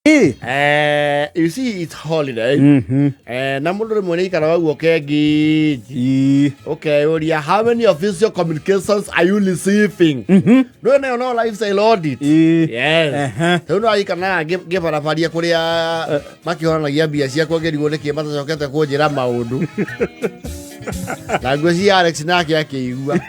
You see, it's holiday. Na mũndũ rĩmwe nĩ ikaraga ũguo kengĩnji ũkeyũria, how many official communications are you receiving? Ndũĩ nayo no lifestyle audit. Yes. Rĩu no aikanaga ngĩbarabaria kũrĩa makĩhoranagia mbia ciakwa, ngĩrigwo nĩkĩ matacokete kũnjĩra maũndũ, na ngwĩciria Alex nake akĩigua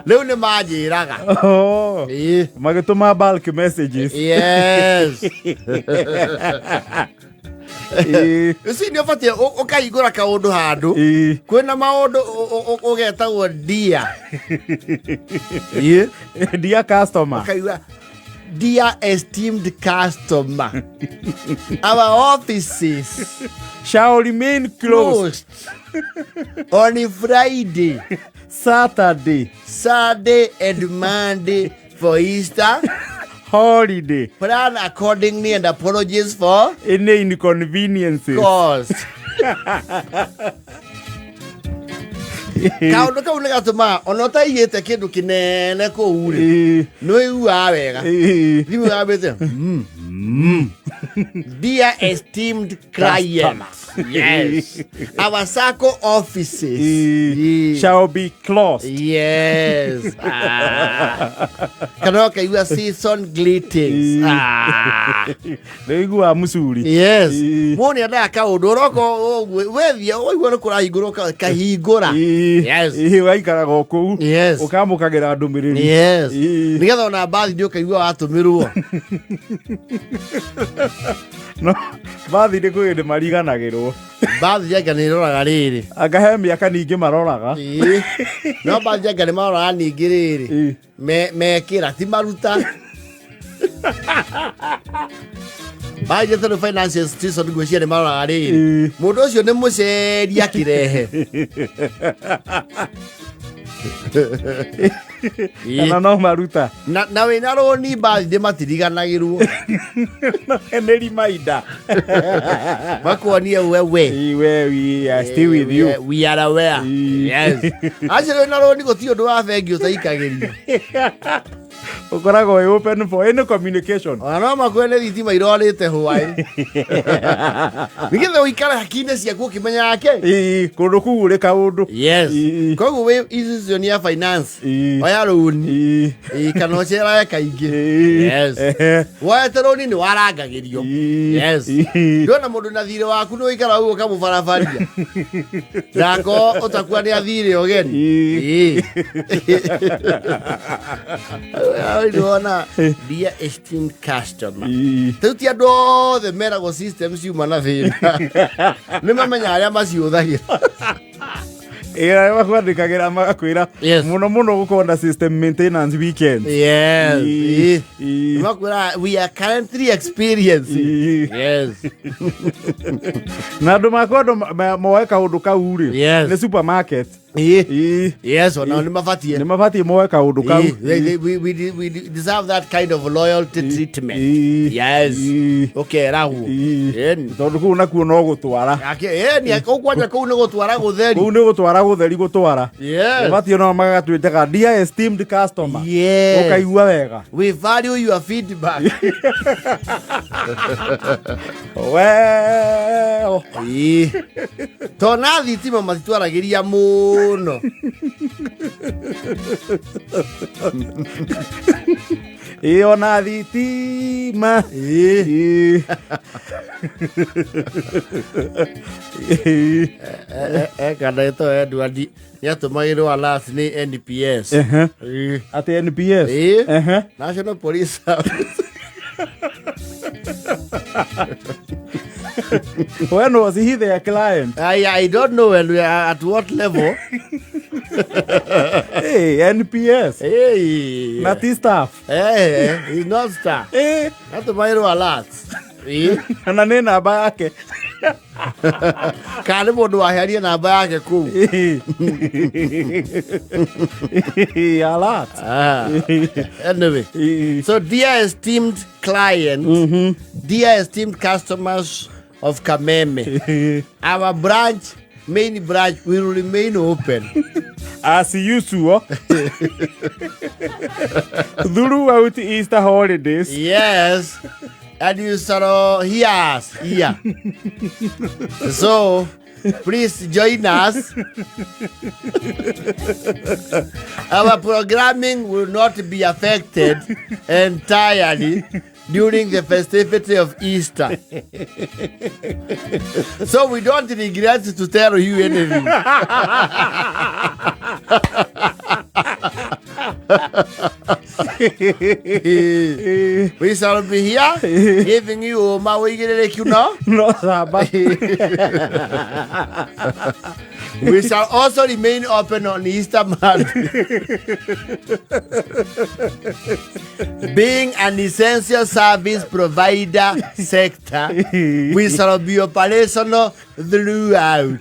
rĩu nĩ manjĩraga. Oh. Ĩĩ. Magĩtũma bulk messages. Yes. Ũcio nĩ ũbatiĩ ũkahingũra kaũndũ handũ kwĩna maũndũ ũgetagwo dia. Ĩĩ. Dear customer. Ũkaigua, "Dear esteemed customer, our offices shall remain closed closed on Friday, Saturday, Sunday and Monday for Easter holiday. Plan accordingly and apologies for any inconveniences caused." Kaũndũ kau nĩ gatũmaga ona ũtaigĩte kĩndũ kĩnene kũu rĩ, nĩ ũiguaga wega. Thimũ yambĩte, "Dear esteemed client, yes, our SACCO offices shall be closed." Yes. Ah. Kana ũkaigua, "Season greetings." Ah. Nĩ ũiguaga mũcuri. Yes. Mũndũ nĩ endaga kaũndũ ũroka ũguo wethia ũigua nĩ kũrahingũrwo kahingũra. Yes. Ũgaikaraga o kũu. Ũkamũkagĩra ndũmĩrĩri. Yes. Nĩgetha ona mbathi nĩ ũkaigua watũmĩrwo. No bathi nĩ kwĩ hĩndĩ mariganagĩrwo. Mbathi anga nĩ ĩroraga rĩrĩ. Anga he mĩaka ningĩ maroraga. Ĩĩ. No mbathi anga nĩ maroraga ningĩ rĩrĩ. Mekĩra ti maruta. Baje tondũ finance institution ngwĩciria nĩ maroraga rĩrĩ. Mũndũ ũcio nĩ mũceria kĩrehe. Ĩĩ. Kana no maruta. Na wĩna rũni mbathi ndĩ matiriganagĩrwo. Nĩ reminder. Makuonie wewe. We are still with you. We are aware. Yes. Acio wĩna rũni gũtirĩ ũndũ wa bengi ũtaikagĩrio. Ũkoragwo wĩ open for any communication. Ona no makwĩre nĩ thitima irorĩte hwaĩ. Nĩgetha ũikare haki-inĩ ciaku ũkĩmenyaga kĩ. Kũndũ kũu ũrĩ kaũndũ. Yes. Koguo wĩ institution ya finance. Oya rũni. Ĩĩ, kana ũcerage kaingĩ. Yes. Woete rũni nĩ warangagĩrio. Yes. Ndona mũndũ na thirĩ waku nĩ ũikara ũguo ũkamũbarabaria. Ndako ũtakua nĩ athirĩ ũgeni. Ĩĩ. Ndona, "Dear esteemed customer." Rĩu ti andũ othe meragwo system ciuma na thĩna. Nĩ mamenya arĩa maciũthagĩra. Ĩĩ, makwandĩkagĩra magakwĩra mũno mũno gũkorwo na system maintenance weekend. Yes. Ĩĩ. Makwĩra, "We are currently experiencing." Yes. Na andũ makwendwo moe kaũndũ kau rĩ, nĩ supermarket. Yes, ona nĩ mabatiĩ. Nĩ mabatiĩ moe kaũndũ kau. Ĩĩ, we deserve that kind of loyalty treatment. Yes. Ũkeragwo. Ĩni. Tondũ kũu nakuo no gũtwara. Ĩni, kũu kwanja kũu nĩ gũtwara gũtheri. Kũu nĩ gũtwara gũtheri gũtwara. Mabatiĩ no magatwĩtaga "Dear esteemed customer". Ũkaigua wega. "We value your feedback." Well. Ĩĩ. Tona thitima matitwaragĩria mũno. Ĩĩ, ona thitima. Ĩĩ. Ĩĩ. Ekana ĩto Edward nĩ atũmagĩrwo alert nĩ NPS. Ĩĩ. Atĩ NPS? Ĩĩ. National Police Service. When was he their client? I don't know when we are at what level. Hey, NPS. Hey. Na ti staff. Hey, he's not staff. Hey. Atũmagĩrwo alert. Ĩĩ. Na nĩ namba yake. Kana nĩ mũndũ wahearie namba yake kũu. Alert. Ah. Anyway, so dear esteemed client, dear esteemed customers of Kameme, our branch Main branch will remain open. As usual throughout Easter holidays. Yes. And you shall hear us here. So please join us. Our programming will not be affected entirely during the festivity of Easter. So we don't regret to tell you anything. We shall be here giving you ũma wĩigĩrĩrĩki no No camba. We shall also remain open on Easter Monday. Being an essential service provider sector, we shall be operational throughout.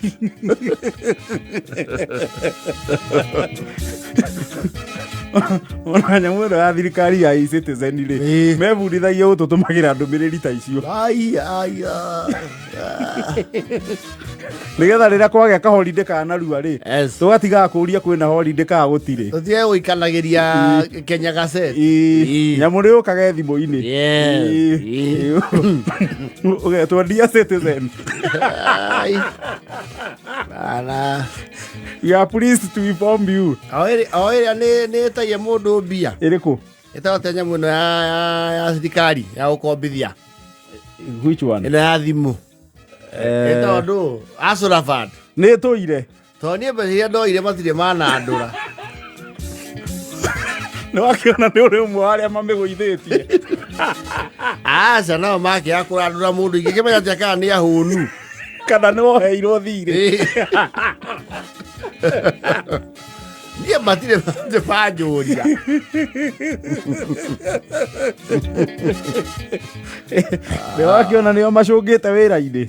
Ona nyamũ ĩno ya thirikari ya e-citizen rĩ, mebundithagia gũtũtũmagĩra ndũmĩrĩri ta icio. Ai, ai, ai. Nĩgetha rĩrĩa kwagĩa kaholiday ka narua rĩ, Yes. tũgatigaga kũria kwĩna holiday kana gũtirĩ. Tũtige gũikanagĩria Kenya Gazette. Ĩĩ, nyamũ nĩ yũkage thimũ-inĩ. Yes. Ĩĩ. Ũgetwo dear citizen. Ai. Ana. We are pleased to inform you. O ĩrĩa nĩ ĩtagia mũndũ mbia. Ĩrĩkũ? Ĩtagwo ta nyamũ ĩno ya thirikari ya gũkombithia. Which one? Ĩno ya thimũ. Ĩtagwo ndũ? Asura Fund. Nĩ ĩtũire. Tondũ niĩ mbeca iria ndoire matirĩ manandũra. Nĩ wakĩona nĩ ũrĩ ũmwe wa arĩa mamĩgũithĩtie. Aca nao makĩaga kũrandũra mũndũ ingĩkĩmenya atĩa kana nĩ ahũnu. Kana nĩ woheirwo thirĩ. Niĩ matirĩ manjũria. Nĩ wakĩona nĩo macũngĩte wĩra-inĩ.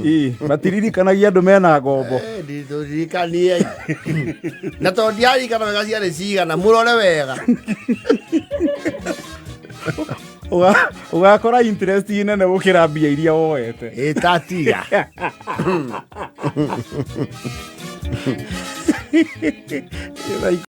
Ĩĩ, matiririkanagia andũ mena ngombo. Ndirikanie. Na tondũ ndiaririkana wega ciarĩ cigana, mũrore wega. Ũgakora interest nene gũkĩra mbia iria woete. Ĩtatiga.